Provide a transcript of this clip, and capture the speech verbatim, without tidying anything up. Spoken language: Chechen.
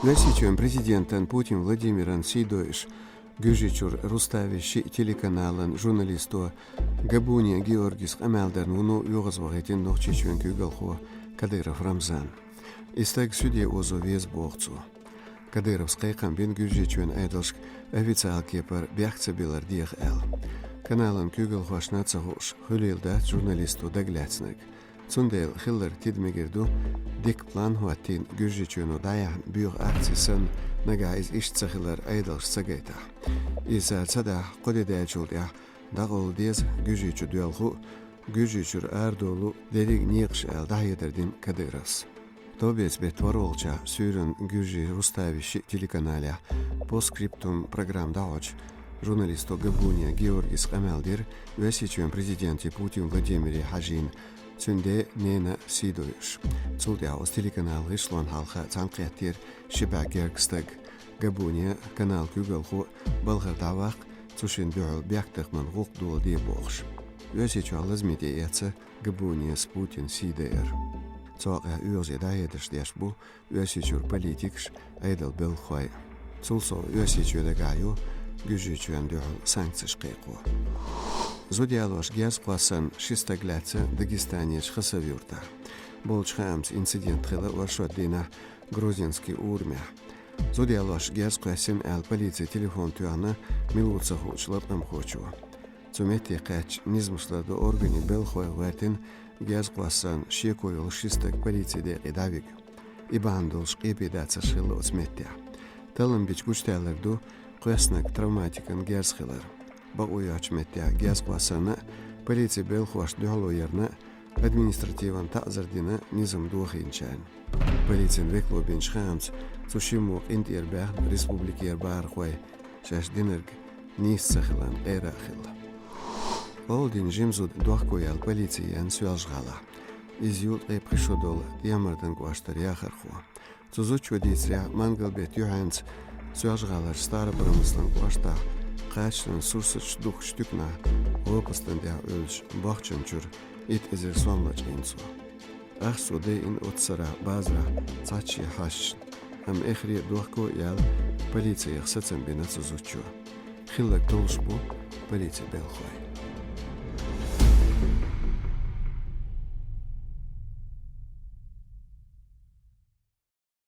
Оьрсийчоьнан президентан Путин Владимиран сий дойуш, Гуьржийчуьра Рустави шиъ телеканалан журналисто Габуния Георгис къамаьл дарна вуно оьгӀазвахийтина Нохчийчоьнан куьйгалхо Кадыров Рамзан. И стаг суьде озо веза, боху цо. Кадыровс кхайкхам бина Гуьржийчоьнан Ӏедалшка официалан кепара бехк ца билар деха аьлла. Каналан куьйгалхошна а ца хууш, хуьлийла дац журналисто дагалаьцнарг. Цундела хилларг тида мегар ду, дика план хӀоттийна Гуьржийчоьно дӀаяьхьна боьха акци санна, нагахь иза иштта ца хилар Ӏедалша ца гайтахь. Иза цара ца дахь, кхо де даьллачул тӀаьхьа дӀакъовла деза Гуьржийчу доьлху а, Гуьржийчуьра арадолу дерриг а некъаш аьлла дӀахьедар дина Кадыровс. Товбеца беттан ворхӀалгӀачохь суьйранна Гуьржийчоьнан Рустави шиъ телеканалехь постскриптум программа дӀахьочу журналисто Габуния Георгис къамаьл дира Оьрсийчоьнан президенте Путин Владимире хьажийна, цуьнан ден а, ненан а сий дойуш. Цул тӀаьхьа оцу телеканалан гӀишлонна хьалха цхьаьнакхеттера ши бӀе гергга стаг. Габуния, каналан куьйгалхо а балхара дӀаваккха, цу шинна дуьхьал бехктакхаман гӀуллакх доладе бохуш. Оьрсийчохь лазаме тӀеэцна Габунис Путинан сий дайар. Цу хьокъехь оьгӀазе дӀахьедарш деш бу Оьрсийчуьра политикаш, Ӏедалан белхалой. Цул совнаха Оьрсийчоь дагахь йо Гуьржийчоьнна дуьхьал санкцеш кхайкхо. Зуда ялош герз кхоссарна ши стаг лаьцна Дагестанерчу Хасавюртахь. Болчу хаамца, инцидент хилла оршот дийнахь Грозинский урамехь. Зуда ялош герз кхоьссина аьлла, полице телефон тоьхна мила ву ца хуучу латкъамхочо. Цу метте кхаьчча, низамаш лардо органийн белхалой гӀоьртина герз кхоссарна шеко йолу ши стаг полицин декъе дӀавига. И бахьана долуш къепедацарш хилла оцу меттехь. Таллам бича гучудаьлларг ду кхоьссинарг травматикан герз хилар. Бакъо йоцучу меттехь герз кхоссарна а, полицин белхалошна дуьхьало ярна а, административан таӀзар дина низам дохийначарна. Полицин векало бинчу хаамца, цу шиммо къинтӀера баьхна республикера бахархой, шаьш динарг нийса ца хиларна къера а хилла. Къола дина жима зуда дохко яьлла полици еана Соьлжа-ГӀалахь. Иза ю ткъе пхи шо долу ТӀехьмардан кӀоштара яхархо. Цу зудчо дийцарехь, мангал-беттан юьхьанца Соьлжа-ГӀаларчу Старопромыслан кӀоштахь кхачанан сурсаташ духкучу туьканахь гӀопастан тӀехь Ӏуьллучу бахчана чуьра итт эзар сом лачкъийна цо. Ахча цо дайина оццу сарахь базарахь цхьацца шен хьашташна, амма эххар а дохко а яьлла, полицех сацам бина цу зудчо. Хилларг толлуш бу полицин белхалой.